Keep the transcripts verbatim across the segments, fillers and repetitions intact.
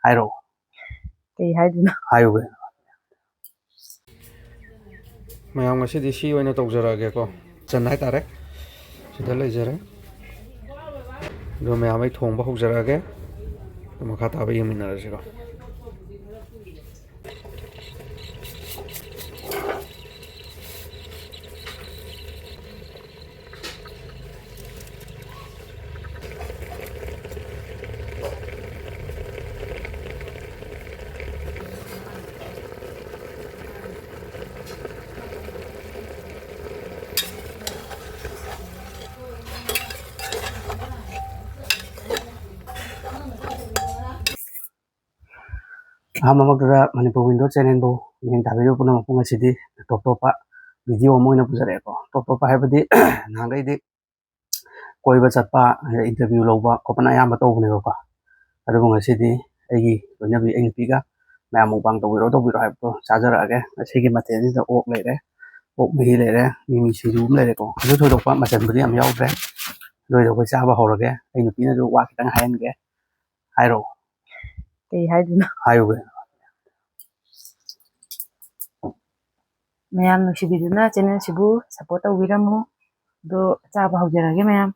ꯍꯥꯏꯔꯛꯑꯣ꯫ ꯀꯩ ꯍꯥꯏꯗꯣꯏꯅꯣ? ꯍꯥꯏꯌꯨ ꯀꯩꯅꯣ꯫ ꯃꯌꯥꯝ, ꯉꯁꯤꯗꯤ ꯁꯤ ꯑꯣꯏꯅ ꯇꯧꯖꯔꯛꯑꯒꯦꯀꯣ꯫ ꯆꯟ ꯍꯥꯏꯇꯥꯔꯦ꯫ ꯁꯤꯗ ꯂꯩꯖꯔꯦ꯫ ꯑꯗꯣ ꯃꯌꯥꯝ, ꯑꯩ ꯊꯣꯡꯕ ꯍꯧꯖꯔꯛꯑꯒꯦ꯫ ꯑꯗꯣ ꯃꯈꯥ ꯇꯥꯕ ꯌꯦꯡꯃꯤꯟꯅꯔꯁꯤꯀꯣ꯫ ꯑꯍꯥꯟꯕꯃꯛꯇꯗ ꯃꯅꯤꯄꯨꯔ ꯋꯤꯟꯗꯣ ꯆꯦꯅꯦꯜꯕꯨ ꯃꯤꯠꯌꯦꯡ ꯇꯥꯕꯤꯔꯤꯕ ꯄꯨꯝꯅꯃꯛꯄꯨ ꯉꯁꯤꯗꯤ ꯇꯣꯞ ꯇꯣꯞꯄ ꯚꯤꯗꯤꯑꯣ ꯑꯃ ꯑꯣꯏꯅ ꯄꯨꯖꯔꯛꯑꯦꯀꯣ꯫ ꯇꯣꯞ ꯇꯣꯞꯄ ꯍꯥꯏꯕꯗꯤ ꯅꯍꯥꯟꯈꯩꯗꯤ ꯀꯣꯏꯕ ꯆꯠꯄ, ꯏꯟꯇꯔꯚ꯭ꯌꯨ ꯂꯧꯕ ꯈꯣꯠꯄꯅ ꯑꯌꯥꯝꯕ ꯇꯧꯕꯅꯦꯕꯀꯣ꯫ ꯑꯗꯨꯕꯨ ꯉꯁꯤꯗꯤ ꯑꯩꯒꯤ ꯂꯣꯏꯅꯕꯤ, ꯑꯩ ꯅꯨꯄꯤꯒ ꯃꯌꯥꯝ ꯃꯨꯛꯕꯥꯡ ꯇꯧꯕꯤꯔꯣ, ꯇꯧꯕꯤꯔꯣ ꯍꯥꯏꯕꯗꯣ ꯆꯥꯖꯔꯛꯑꯒꯦ꯫ ꯉꯁꯤꯒꯤ ꯃꯊꯦꯜꯁꯤꯗ ꯑꯣꯛ ꯂꯩꯔꯦ, ꯑꯣꯛ ꯃꯍꯤ ꯂꯩꯔꯦ, ꯃꯤꯃꯤ ꯁꯤꯡꯖꯨ ꯑꯃ ꯂꯩꯔꯦꯀꯣ꯫ ꯑꯗꯨ ꯊꯣꯏꯗꯣꯛꯄ ꯃꯆꯜꯕꯨꯗꯤ ꯌꯥꯝ ꯌꯥꯎꯗ꯭ꯔꯦ꯫ ꯑꯗꯨ ꯑꯣꯏꯔꯁꯨ ꯑꯩꯈꯣꯏ ꯆꯥꯕ ꯍꯧꯔꯒꯦ꯫ ꯑꯩ ꯅꯨꯄꯤꯅꯁꯨ ꯋꯥ ꯈꯤꯇꯪ ꯍꯥꯏꯍꯟꯒꯦ꯫ ꯍꯥꯏꯔꯛꯑꯣ꯫ ꯀꯩ ꯍꯥꯏꯗꯣꯏꯅꯣ? ꯍꯥꯏꯌꯨ ꯀꯩꯅꯣ꯫ ꯃꯌꯥꯝ ꯅꯨꯡꯁꯤꯕꯤꯗꯨꯅ ꯆꯦꯅꯦꯜꯁꯤꯕꯨ ꯁꯞꯄꯣꯔꯠ ꯇꯧꯕꯤꯔꯝꯃꯨ꯫ ꯑꯗꯣ ꯆꯥꯕ ꯍꯧꯖꯔꯒꯦ ꯃꯌꯥꯝ꯫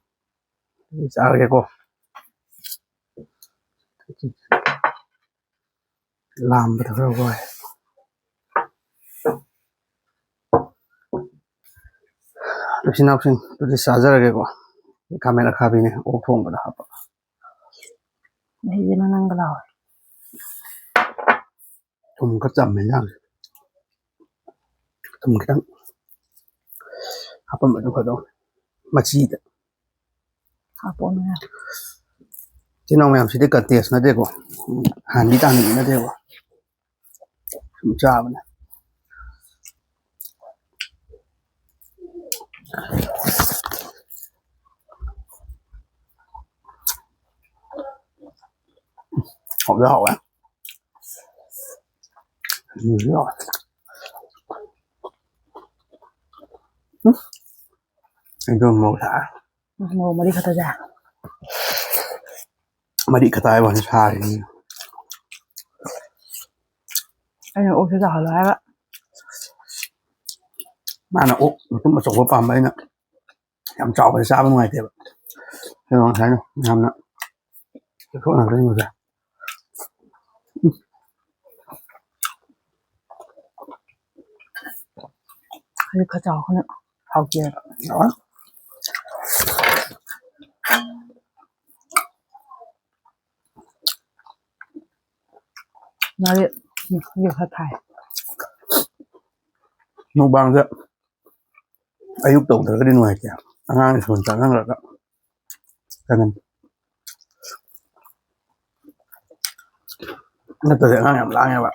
ꯑꯩ ꯆꯥꯔꯒꯦꯀꯣ꯫ ꯂꯥꯝꯕꯗ ꯈꯔ ꯋꯥꯏ꯫ ꯏꯆꯤꯟ ꯏꯅꯥꯎꯁꯤꯡ, ꯑꯗꯨꯗꯤ ꯆꯥꯖꯔꯒꯦꯀꯣ꯫ ꯈꯥꯃꯦꯟ ꯑꯈꯥꯕꯤꯅꯦ ꯑꯣꯛ ꯊꯣꯡꯕꯗ ꯍꯥꯞꯄ꯫ ꯃꯍꯤꯁꯤꯅ ꯅꯪꯒ ꯂꯥꯎꯔꯦ꯫ ꯊꯨꯝ ꯈꯔ ꯆꯝꯃꯦ ꯏꯟꯖꯥꯡꯁꯦ꯫ ꯊꯨꯝ ꯈꯤꯇꯪ ꯍꯥꯞꯄꯝꯕꯗꯨ ꯐꯗꯧꯅꯤ꯫ ꯃꯆꯤꯗ꯫ ꯍꯥꯞꯄꯣ ꯃꯌꯥꯝ꯫ ꯏꯆꯤꯟ ꯏꯅꯥꯎ ꯃꯌꯥꯝꯁꯤꯗꯤ ꯀꯟꯇꯦꯁ ꯅꯠꯇꯦꯀꯣ꯫ ꯍꯥꯟꯗꯤ ꯇꯥꯟꯅꯕ ꯅꯠꯇꯦꯀꯣ꯫ ꯁꯨꯝ ꯆꯥꯕꯅꯦ꯫ ꯍꯥꯎꯗꯤ ꯍꯥꯎꯋꯦ꯫ ꯎꯝ, ꯌꯥꯎꯋꯦ꯫ ꯎꯝ꯫ ꯑꯩꯗꯣ ꯃꯣꯔꯣꯛ ꯁꯥꯏ꯫ ꯎꯝ, ꯃꯣꯔꯣꯛ ꯃꯔꯤ ꯈꯛꯇ ꯆꯥꯏ꯫ ꯃꯔꯤ ꯈꯛꯇ ꯍꯥꯏꯕ ꯋꯥꯅꯤ, ꯁꯥꯔꯤꯅꯤ꯫ ꯑꯩꯅ ꯑꯣꯛꯁꯦ ꯆꯥꯎꯍꯜꯂꯣ ꯍꯥꯏꯔꯒ꯫ ꯃꯥꯅ ꯑꯣꯛ ꯃꯇꯨꯝ ꯑꯆꯧꯕ ꯄꯥꯝꯕ, ꯑꯩꯅ ꯌꯥꯝ ꯆꯥꯎꯕꯁꯦ ꯆꯥꯕ ꯅꯨꯡꯉꯥꯏꯇꯦꯕ꯫ ꯑꯗꯨꯅ ꯉꯁꯥꯏꯅ ꯌꯥꯝꯅ ꯆꯦꯛꯊꯣꯛꯅꯕꯅꯤ ꯉꯁꯥꯏ꯫ ꯎꯝ꯫ ꯑꯗꯨ ꯈꯔ ꯆꯥꯎ, ꯈꯔ ꯍꯥꯎꯇꯦꯕ꯫ ꯍꯥꯎꯔꯦ꯫ ꯃꯥꯗꯤ ꯃꯈꯨꯠꯁꯦ ꯈꯔ ꯊꯥꯏ꯫ ꯃꯨꯛꯕꯥꯡꯁꯦ ꯑꯌꯨꯛ ꯇꯧꯗ꯭ꯔꯒꯗꯤ ꯅꯨꯡꯉꯥꯏꯇꯦ꯫ ꯑꯉꯥꯡ ꯁ꯭ꯀꯨꯜ ꯆꯠꯍꯟꯈ꯭ꯔꯒ ꯀꯩꯅꯣ, ꯅꯠꯇ꯭ꯔꯗꯤ ꯑꯉꯥꯡ ꯌꯥꯝ ꯂꯥꯡꯉꯦꯕ꯫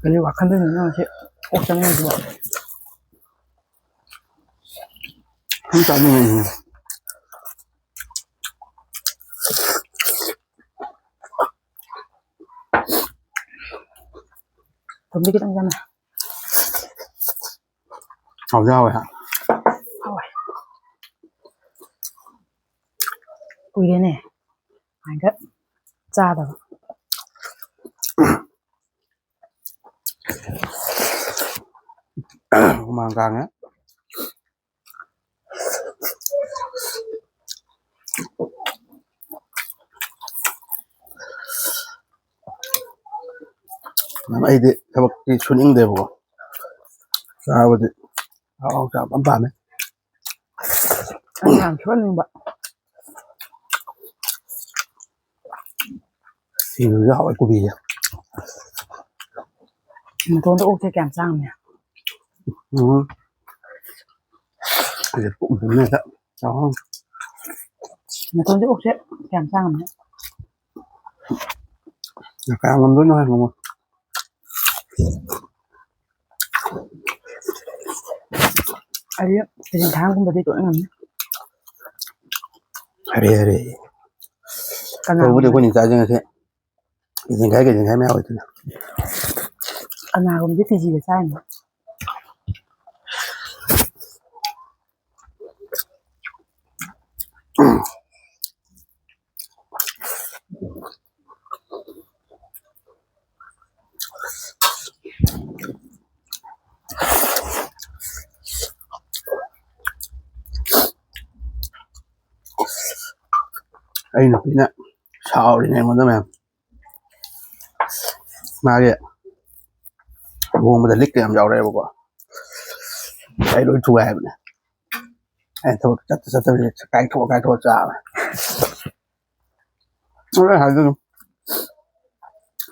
ꯀꯔꯤ ꯋꯥꯈꯜꯗꯅꯣ ꯅꯪ ꯉꯁꯤ ꯑꯣꯛ ꯆꯥꯅꯤꯡꯉꯤꯁꯤꯕꯣ? ꯁꯨꯝ ꯆꯥꯅꯤꯡꯉꯤꯅꯦ꯫ ꯊꯨꯝꯗꯤ ꯈꯤꯇꯪ ꯆꯝꯃꯦ꯫ ꯍꯥꯎꯗꯤ ꯍꯥꯎꯋꯦ ꯍꯥ꯫ ꯍꯥꯎꯋꯦ꯫ ꯀꯨꯏꯔꯦꯅꯦ ꯁꯨꯃꯥꯏꯒ ꯆꯥꯗꯕ꯫ ꯍꯨꯃꯥꯡ ꯀꯥꯡꯉꯦ꯫ ꯑꯩꯗꯤ ꯊꯕꯛꯇꯤ ꯁꯨꯅꯤꯡꯗꯦꯕꯀꯣ, ꯆꯥꯕꯗꯤ ꯑꯍꯥꯎ ꯆꯥꯕ ꯌꯥꯝ ꯄꯥꯝꯃꯦ꯫ ꯑꯩ ꯌꯥꯝ ꯁꯨꯍꯟꯅꯤꯡꯕ꯫ ꯁꯤꯡꯖꯨꯁꯨ ꯍꯥꯎꯋꯦ, ꯀꯣꯕꯤꯁꯦ꯫ ꯃꯇꯣꯟꯗ ꯑꯣꯛꯁꯦ ꯀꯌꯥꯝ ꯆꯥ ꯉꯝꯅꯤ? ꯎꯝ꯫ ꯑꯩꯁꯦ ꯄꯨꯛ ꯊꯟꯅ ꯍꯦꯛꯇ ꯆꯥꯎ꯫ ꯃꯇꯣꯟꯗ ꯑꯣꯛꯁꯦ ꯀꯌꯥꯝ ꯆꯥ ꯉꯝꯅꯤ? ꯀꯌꯥꯝ ꯉꯝꯗꯣꯏꯅꯣ ꯍꯥꯏ ꯉꯝꯃꯣꯏ꯫ ꯑꯩꯗꯤ ꯀꯦꯖꯤ ꯃꯈꯥꯏ ꯑꯃꯒꯨꯝꯕꯗꯤ ꯇꯣꯠ ꯉꯝꯅꯤ꯫ ꯐꯔꯦ ꯐꯔꯦ꯫ ꯀꯅꯥ ꯇꯧꯕꯗꯤ ꯑꯩꯈꯣꯏꯅ ꯆꯥꯁꯦ ꯉꯁꯤ꯫ ꯀꯦꯖꯤ ꯃꯈꯥꯏ ꯀꯦꯖꯤ ꯃꯈꯥꯏ ꯃꯌꯥ ꯑꯣꯏꯗꯣꯏꯅꯦ꯫ ꯀꯅꯥꯒꯨꯝꯕꯗꯤ ꯀꯦꯖꯤꯗ ꯆꯥꯏꯅꯣ? ꯑꯩ ꯅꯨꯄꯤꯅ ꯁꯥꯎꯔꯤꯅꯦ ꯑꯩꯉꯣꯟꯗ ꯃꯌꯥꯝ꯫ ꯃꯥꯒꯤ ꯂꯨꯍꯣꯡꯕꯗ ꯂꯤꯛ ꯀꯌꯥꯝ ꯌꯥꯎꯔꯛꯑꯦꯕꯀꯣ꯫ ꯑꯩ ꯂꯣꯏ ꯊꯨꯒꯥꯏ ꯍꯥꯏꯕꯅꯦ꯫ ꯑꯩꯅ ꯊꯕꯛ ꯆꯠꯇ ꯆꯠꯇꯕꯤꯗ ꯀꯥꯏꯊꯣꯛꯑ ꯀꯥꯏꯊꯣꯛꯑ ꯆꯥꯕ꯫ ꯂꯣꯏ ꯍꯥꯏꯗꯣꯏꯅꯣ꯫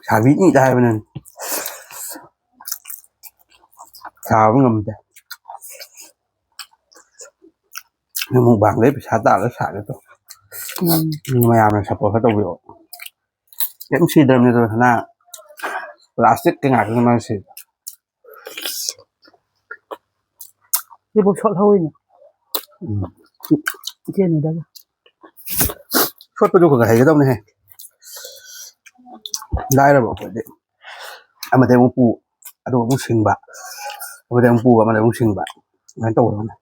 ꯁꯥꯕꯤꯅꯤꯗ ꯍꯥꯏꯕꯅꯦ꯫ ꯁꯥꯕ ꯉꯝꯗꯦ꯫ ꯃꯨꯛꯕꯥꯡꯗꯩ ꯄꯩꯁꯥ ꯇꯥꯜꯂ ꯁꯥꯒꯦ ꯇꯧ꯫ ꯎꯝ꯫ ꯃꯌꯥꯝꯅ ꯁꯞꯄꯣꯔꯠ ꯈꯔ ꯇꯧꯕꯤꯔꯛꯑꯣ꯫ ꯀꯩꯝ ꯁꯤꯗ꯭ꯔꯕꯅꯤ ꯑꯗꯣ ꯁꯅꯥ ꯄ꯭ꯂꯥꯁꯇꯤꯛꯀꯤ ꯉꯥꯛꯇꯅꯤ ꯃꯥꯅ ꯁꯤꯗꯣ꯫ ꯁꯤꯕꯨ ꯁꯣꯠꯍꯧꯋꯤꯅꯦ꯫ ꯎꯝ꯫ ꯏꯆꯦꯅꯨꯗꯒ꯫ ꯁꯣꯠꯄꯗꯨ ꯈꯔ ꯈꯔ ꯍꯩꯒꯗꯕꯅꯦꯍꯦ꯫ ꯂꯥꯏꯔꯕ ꯑꯩꯈꯣꯏꯗꯤ ꯑꯃꯗꯩ ꯑꯃꯨꯛ ꯄꯨ, ꯑꯗꯨꯒ ꯑꯃꯨꯛ ꯁꯤꯡꯕ, ꯑꯃꯗꯩ ꯑꯃꯨꯛ ꯄꯨ, ꯑꯃꯗꯩ ꯑꯃꯨꯛ ꯁꯤꯡꯕ, ꯑꯗꯨꯃꯥꯏꯅ ꯇꯧꯒꯗꯕꯅꯦ꯫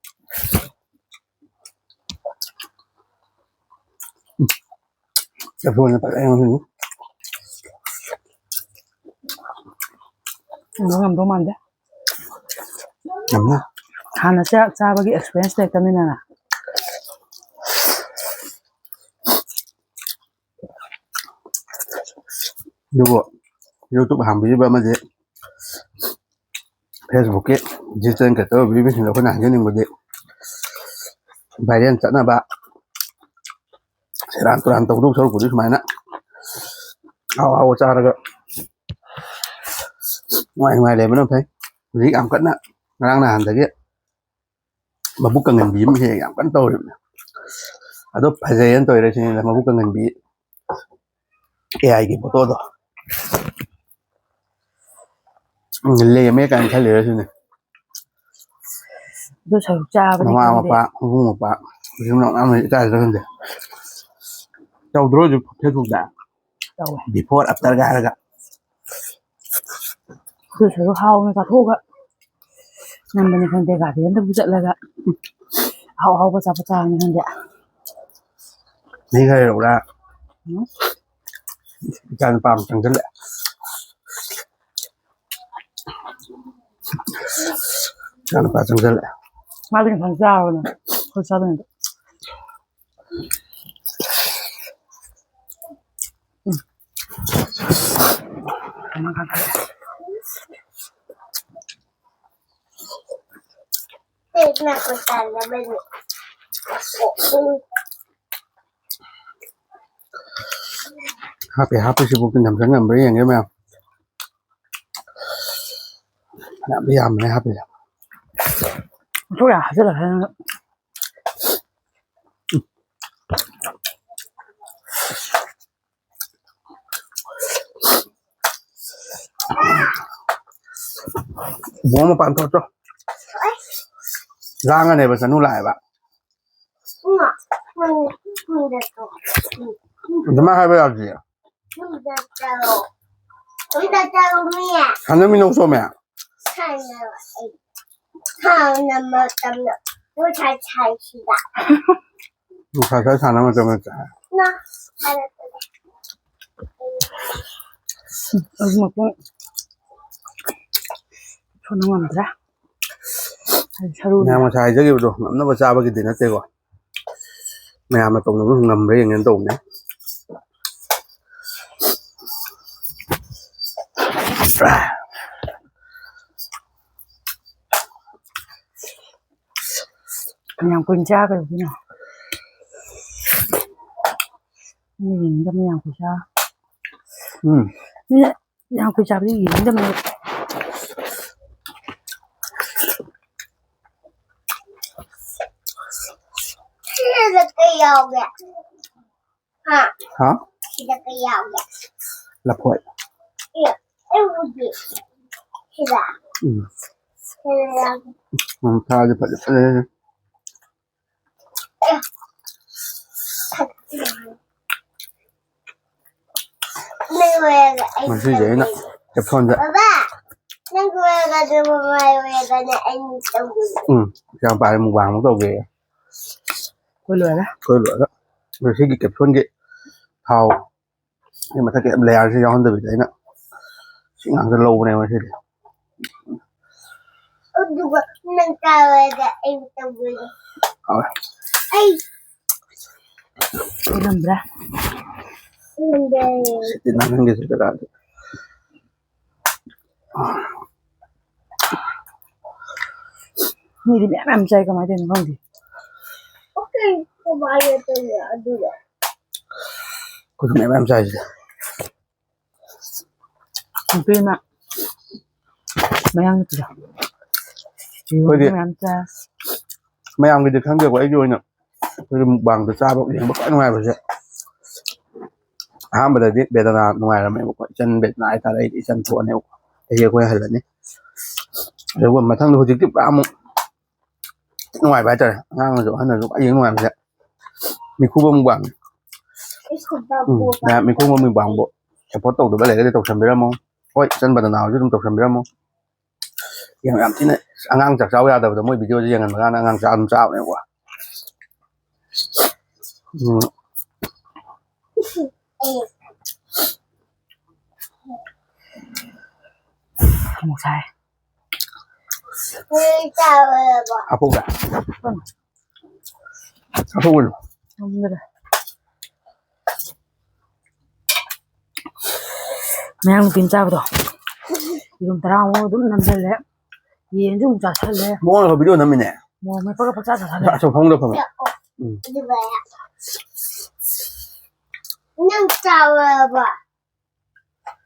ꯆꯐꯨꯅ ꯐꯖꯅ ꯉꯧꯁꯤꯟꯅꯤ꯫ ꯉꯝꯗꯧ ꯉꯝꯗꯧ ꯃꯥꯟꯗꯦ꯫ ꯉꯝꯅꯤ꯫ ꯍꯥꯟꯅ ꯆꯥꯛ ꯆꯥꯕꯒꯤ experience ꯂꯩꯇꯕꯅꯤꯅ꯫ ꯑꯗꯨꯕꯨ YouTube ꯍꯥꯡꯕꯤꯔꯤꯕ ꯑꯃꯗꯤ Facebook-ꯀꯤ digital creator ꯑꯣꯏꯕꯤꯔꯤꯕꯁꯤꯡꯗ ꯑꯩꯈꯣꯏꯅ ꯍꯥꯏꯖꯅꯤꯡꯕꯗꯤ viral ꯆꯠꯅꯕ, ꯁꯦꯔꯥꯟ ꯇꯨꯔꯥꯟ ꯇꯧꯗꯧ ꯁꯔꯨꯛꯄꯨꯗꯤ ꯁꯨꯃꯥꯏꯅ ꯑꯍꯥꯎ ꯑꯍꯥꯎꯕ ꯆꯥꯔꯒ ꯅꯨꯡꯉꯥꯏ ꯅꯨꯡꯉꯥꯏ ꯂꯩꯕꯅ ꯐꯩ꯫ ꯍꯧꯖꯤꯛ ꯌꯥꯝ ꯀꯟꯅ ꯉꯔꯥꯡ ꯅꯍꯥꯟꯗꯒꯤ ꯃꯕꯨꯛ ꯀꯪꯍꯟꯕꯤ ꯑꯃ ꯍꯦꯛ ꯌꯥꯝ ꯀꯟꯅ ꯇꯧꯔꯤꯕꯅꯦ꯫ ꯑꯗꯣ ꯐꯖꯩꯌꯦꯅ ꯇꯧꯔꯤꯔ ꯁꯤꯅꯤꯗ, ꯃꯕꯨꯛ ꯀꯪꯍꯟꯕꯤ AI-ꯒꯤ photo-ꯗꯣ꯫ ꯎꯝ, ꯂꯦꯝꯃꯦ ꯀꯥꯏꯅ ꯈꯜꯂꯤꯔ ꯁꯤꯅꯤ꯫ ꯑꯗꯨ ꯁꯔꯨꯛ ꯆꯥꯕꯗꯤ ꯃꯃꯥ ꯈꯪꯗꯦ꯫ ꯃꯄꯥ, ꯃꯕꯨꯡ ꯃꯧꯄ꯭ꯋꯥ, ꯃꯆꯤꯟ ꯃꯅꯥꯎ ꯃꯌꯥꯝ ꯂꯩ, ꯏꯀꯥꯏꯗ꯭ꯔꯥ ꯈꯪꯗꯦ꯫ ꯇꯧꯗ꯭ꯔꯣ ꯍꯧꯖꯤꯛ Facebookꯇ? ꯇꯧꯋꯦ꯫ Before afterꯒ ꯍꯥꯏꯔꯒ꯫ ꯑꯗꯨ ꯁꯔꯨꯛ ꯍꯥꯎꯅ ꯆꯥꯊꯣꯛꯑꯒ ꯉꯟꯕꯅꯤ ꯈꯪꯗꯦ, gardenꯗꯕꯨ ꯆꯠꯂꯒ ꯑꯍꯥꯎ ꯑꯍꯥꯎꯕ ꯑꯆꯥꯄꯣꯠ ꯆꯥꯕꯅꯤ ꯈꯪꯗꯦ꯫ ꯃꯍꯤ ꯈꯔ ꯍꯩꯔꯛꯎꯔꯥ? ꯎꯝ꯫ ꯏꯆꯥ ꯅꯨꯄꯥ ꯑꯃ ꯆꯪꯁꯤꯜꯂꯛꯑꯦ꯫ ꯏꯆꯥ ꯅꯨꯄꯥ ꯆꯪꯁꯤꯜꯂꯛꯑꯦ꯫ ꯃꯥꯗꯤ ꯉꯁꯥꯏ ꯆꯥꯔꯕꯅꯦ꯫ ꯑꯩꯈꯣꯏ ꯆꯥꯗꯣꯏꯅꯦ꯫ ꯎꯝ꯫ ꯍꯥꯞꯄꯤ, ꯍꯥꯞꯄꯤꯁꯤꯕꯨ ꯅꯝꯖꯟ ꯉꯝꯕ꯭ꯔꯥ ꯌꯦꯡꯒꯦ ꯃꯌꯥꯝ꯫ ꯌꯥꯝꯗꯤ ꯌꯥꯝꯕꯅꯦ ꯍꯥꯞꯄꯤꯁꯦ꯫ ꯃꯊꯧ ꯌꯥꯝ ꯍꯥꯞꯆꯤꯜꯂꯦ ꯍꯥꯏꯔꯒ꯫ ꯏꯕꯨꯡꯉꯣ, ꯃꯄꯥꯟ ꯊꯣꯛ ꯆꯣ꯫ ꯂꯥꯡꯉꯅꯦꯕ, ꯆꯅꯨ ꯂꯥꯛꯑꯦꯕ꯫ ꯑꯗꯨꯃꯥꯏ ꯍꯥꯏꯕ ꯌꯥꯗꯤꯌꯦ꯫ ꯁꯥꯟꯅꯃꯤꯟꯅꯧ ꯆꯣꯃꯦ꯫ ꯁꯥꯟꯅꯕ ꯑꯩ ꯁꯥꯟꯅ ꯃꯇꯝꯗ ꯅꯨꯡꯁꯥ ꯁꯥꯏꯁꯤꯗ꯫ ꯅꯨꯡꯁꯥ ꯁꯥꯏ ꯁꯥꯟꯅ ꯃꯇꯝꯗ꯫ ꯑꯩ ꯃꯈꯣꯡ ꯁꯣꯟꯕ ꯉꯝꯗ꯭ꯔꯦ꯫ ꯑꯩ ꯁꯔꯨ ꯃꯌꯥꯝ ꯉꯁꯥꯏ ꯍꯥꯏꯖꯈꯤꯕꯗꯣ ꯉꯝꯅꯕ ꯆꯥꯕꯒꯤꯗꯤ ꯅꯠꯇꯦꯀꯣ꯫ ꯃꯌꯥꯝꯅ ꯇꯧꯅꯕ ꯉꯝꯕ꯭ꯔꯥ ꯌꯦꯡꯒꯦꯅ ꯇꯧꯕꯅꯦ꯫ ꯌꯥꯝ ꯀꯨꯏꯅ ꯆꯥꯈ꯭ꯔꯕꯅꯤꯅ꯫ ꯃꯤ ꯌꯦꯡꯅꯤꯡꯗꯕꯅꯤ ꯌꯥꯝ ꯀꯨꯏ ꯆꯥ-, ꯎꯝ꯫ ꯃꯤꯅ ꯌꯥꯝ ꯀꯨꯏ ꯆꯥꯕꯗꯤ ꯌꯦꯡꯅꯤꯡꯗꯕꯅꯦ꯫ ꯁꯤꯗ ꯀꯩ ꯌꯥꯎꯒꯦ? ꯍꯥ? ꯍꯥ? ꯁꯤꯗ ꯀꯩ ꯌꯥꯎꯒꯦ? ꯂꯐꯣꯏ꯫ ꯑꯦ, ꯑꯩ ꯎꯗꯦ꯫ ꯁꯤꯗ? ꯎꯝ꯫ ꯁꯤꯗ ꯌꯥꯎꯒꯦ꯫ ꯎꯝ, ꯊꯥꯁꯦ ꯐꯖ ꯐꯖꯔꯦ꯫ ꯑꯦ꯫ ꯅꯪ ꯑꯣꯏꯔꯒ ꯑꯩ ꯉꯁꯤꯁꯦ ꯑꯩꯅ ꯇꯧꯗꯣꯏꯅꯦ꯫ ꯀꯦꯞꯁꯣꯟꯁꯦ ꯅꯕꯥ, ꯅꯪ ꯑꯣꯏꯔꯒ ꯑꯗꯨ ꯃꯃꯥꯏ ꯑꯣꯏꯔꯒꯅꯦ ꯑꯩꯅ ꯇꯧꯗꯣꯏꯅꯦ꯫ ꯎꯝ, ꯏꯆꯥ ꯅꯨꯄꯥꯁꯦ ꯃꯨꯛꯕꯥꯡ ꯑꯃꯨꯛ ꯇꯧꯒꯦ꯫ ꯑꯩꯈꯣꯏ ꯂꯣꯏꯔꯦ꯫ ꯑꯩꯈꯣꯏ ꯂꯣꯏꯔꯦ꯫ ꯑꯗꯣ ꯁꯤꯒꯤ ꯀꯦꯞꯁꯣꯟꯒꯤ ꯊꯥꯎ ꯁꯤ ꯃꯊꯛꯀꯤ ꯂꯦꯌꯔꯁꯤ ꯌꯥꯎꯍꯟꯗꯕꯤꯗ ꯑꯩꯅ ꯁꯤ ꯉꯥꯛꯇ ꯂꯧꯕꯅꯦꯕ ꯉꯁꯤꯗꯤ꯫ ꯑꯗꯨꯒ ꯅꯪ ꯆꯥꯔꯣꯏꯗ ꯑꯩ ꯇꯧꯗꯣꯏꯅꯦ꯫ ꯍꯥꯎꯋꯦ꯫ ꯑꯩ ꯏꯔꯝꯗ꯭ꯔꯦ꯫ ꯏꯔꯝꯗ꯭ꯔꯦ꯫ ꯁꯤꯗꯤ ꯅꯪꯍꯟꯒꯦꯁꯦ ꯀꯅꯥꯗ? ꯃꯤꯗꯤ ꯃꯌꯥꯝ ꯃꯌꯥꯝ ꯆꯥꯏ, ꯀꯃꯥꯏꯅ ꯇꯧꯔꯤꯅꯣ ꯈꯪꯗꯦ꯫ ꯑꯣꯀꯦ, ꯀꯃꯥꯏꯅ ꯇꯧꯔꯤ ꯑꯗꯨꯒ? ꯑꯩꯈꯣꯏꯁꯨ ꯃꯌꯥꯝ ꯃꯌꯥꯝ ꯆꯥꯏꯁꯤꯗ꯫ ꯅꯨꯄꯤ ꯑꯃ ꯃꯌꯥꯡ ꯅꯨꯄꯤꯗꯣ꯫ ꯑꯩꯈꯣꯏꯗꯤ ꯃꯌꯥꯝ ꯆꯥꯏ꯫ ꯃꯌꯥꯝꯒꯤꯗꯤ ꯈꯪꯗꯦꯀꯣ, ꯑꯩꯒꯤ ꯑꯣꯏꯅ ꯑꯩꯈꯣꯏꯒꯤ ꯃꯨꯛꯕꯥꯡꯗ ꯆꯥꯕ ꯌꯦꯡꯕ ꯈ꯭ꯋꯥꯏ ꯅꯨꯡꯉꯥꯏꯕꯁꯦ ꯑꯍꯥꯟꯕꯗꯗꯤ ꯕꯦꯗꯅꯥ ꯅꯨꯡꯉꯥꯏꯔꯝꯃꯦꯕꯀꯣ, ꯏꯆꯟ ꯕꯦꯗꯅꯥ ꯍꯥꯏꯇꯥꯔꯦ, ꯑꯩꯗꯤ ꯏꯆꯟ ꯊꯣꯛꯑꯅꯦꯕꯀꯣ, ꯆꯍꯤ ꯑꯩꯈꯣꯏ ꯍꯜꯂꯅꯤ꯫ ꯑꯗꯨꯒ ꯃꯊꯪꯗ ꯍꯧꯖꯤꯛꯇꯤ ꯄꯨꯔꯥ ꯑꯃꯨꯛ ꯅꯨꯡꯉꯥꯏꯕ ꯍꯥꯏꯇꯥꯔꯦ, ꯑꯉꯥꯡꯅꯁꯨ ꯑꯍꯟꯅꯁꯨ ꯈ꯭ꯋꯥꯏ ꯌꯦꯡ ꯅꯨꯡꯉꯥꯏꯕꯁꯦ ꯃꯤꯈꯨꯕꯝ ꯃꯨꯛꯕꯥꯡ꯫ ꯎꯝ, ꯃꯌꯥꯝ ꯃꯤꯈꯨꯕꯝ ꯃꯨꯛꯕꯥꯡꯕꯨ ꯁꯞꯄꯣꯔꯠ ꯇꯧꯗꯕ ꯂꯩꯔꯒꯗꯤ ꯇꯧꯁꯟꯕꯤꯔꯝꯃꯣ꯫ ꯍꯣꯏ, ꯏꯆꯟ ꯕꯗꯅꯥ ꯍꯣꯏꯁꯨ ꯑꯗꯨꯝ ꯇꯧꯁꯟꯕꯤꯔꯝꯃꯣ꯫ ꯌꯥꯝ, ꯌꯥꯝ ꯊꯤꯅ ꯑꯉꯥꯡ ꯆꯥꯛ ꯆꯥꯎ ꯌꯥꯗꯕꯗ ꯃꯣꯏ ꯚꯤꯗꯤꯑꯣꯁꯦ ꯌꯦꯡꯍꯟꯕ ꯀꯥꯟꯗ ꯑꯉꯥꯡ ꯆꯥꯛ ꯑꯗꯨꯝ ꯆꯥꯕꯅꯦꯕꯀꯣ꯫ ꯎꯝ꯫ ꯑꯃꯨꯛ ꯁꯥꯏ꯫ ꯍꯥꯞꯄꯧꯕ꯭ꯔꯥ? ꯍꯥꯞꯄꯧꯒꯅꯨ꯫ ꯉꯝꯗ꯭ꯔꯦ꯫ ꯃꯌꯥꯡ ꯅꯨꯄꯤꯅ ꯆꯥꯕꯗꯣ꯫ ꯌꯦꯔꯨꯝ ꯇꯔꯥꯃꯨꯛ ꯑꯗꯨꯝ ꯅꯝꯁꯤꯜꯂꯦ꯫ ꯌꯦꯟꯁꯨ ꯑꯃꯨꯛ ꯆꯥꯁꯤꯜꯂꯦ꯫ ꯃꯉꯣꯟꯗ ꯚꯤꯗꯤꯑꯣ ꯅꯝꯃꯤꯅꯦ꯫ ꯃꯣꯔꯣꯛ ꯃꯦꯠꯄꯒ ꯄꯪꯆꯥ ꯆꯥꯁꯤꯜꯂꯦ꯫ ꯑꯁ, ꯐꯃꯨꯡꯗ ꯐꯝꯃꯦ꯫ ꯎꯝ꯫ ꯑꯗꯨꯒ ꯅꯪ ꯆꯥꯎꯔꯕ?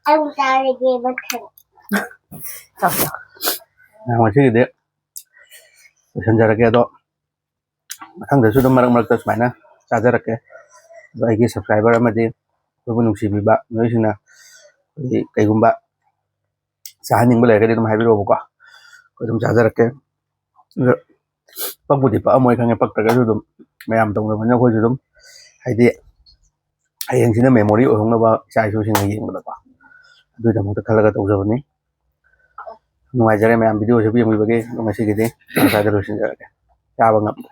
ꯑꯩ ꯆꯥꯔꯒꯦ ꯃꯊꯪ꯫ ꯆꯥꯎ, ꯆꯥꯎ꯫ ꯉꯁꯤꯒꯤꯗꯤ ꯂꯣꯏꯁꯤꯟꯖꯔꯒꯦ, ꯑꯗꯣ ꯃꯊꯪꯗꯁꯨ ꯑꯗꯨꯝ ꯃꯔꯛ ꯃꯔꯛꯇ ꯁꯨꯃꯥꯏꯅ ꯆꯥꯖꯔꯛꯀꯦ꯫ ꯑꯗꯣ ꯑꯩꯒꯤ subscriber ꯑꯃꯗꯤ ꯑꯩꯈꯣꯏꯕꯨ ꯅꯨꯡꯁꯤꯕꯤꯕ ꯃꯤꯑꯣꯏꯁꯤꯡꯅ ꯑꯩꯈꯣꯏꯒꯤ ꯀꯩꯒꯨꯝꯕ ꯆꯥꯍꯟꯅꯤꯡꯕ ꯂꯩꯔꯒꯗꯤ ꯑꯗꯨꯝ ꯍꯥꯏꯕꯤꯔꯛꯑꯣꯕꯀꯣ, ꯑꯩꯈꯣꯏ ꯑꯗꯨꯝ ꯆꯥꯖꯔꯛꯀꯦ꯫ ꯑꯗꯣ ꯄꯛꯄꯨꯗꯤ ꯄꯛꯑꯝꯃꯣꯏ ꯈꯪꯉꯦ, ꯄꯛꯇ꯭ꯔꯒꯁꯨ ꯑꯗꯨꯝ ꯃꯌꯥꯝ ꯇꯧꯅꯕꯅꯤꯅ ꯑꯩꯈꯣꯏꯁꯨ ꯑꯗꯨꯝ ꯍꯥꯏꯗꯤ ꯍꯌꯦꯡꯁꯤꯅ memory ꯑꯣꯏꯍꯧꯅꯕ ꯏꯆꯥ ꯏꯁꯨꯁꯤꯡꯅ ꯌꯦꯡꯕꯗꯀꯣ, ꯑꯗꯨꯒꯤꯗꯃꯛꯇ ꯈꯜꯂꯒ ꯇꯧꯖꯕꯅꯤ꯫ ꯅꯨꯡꯉꯥꯏꯖꯔꯦ ꯃꯌꯥꯝ video ꯁꯤꯕꯨ ꯌꯦꯡꯕꯤꯕꯒꯤ꯫ ꯑꯗꯣ ꯉꯁꯤꯒꯤꯗꯤ ꯁ꯭ꯋꯥꯏꯗ ꯂꯣꯏꯁꯤꯟꯖꯔꯒꯦ꯫ ꯆꯥꯕ ꯉꯝꯗ꯭ꯔꯦ꯫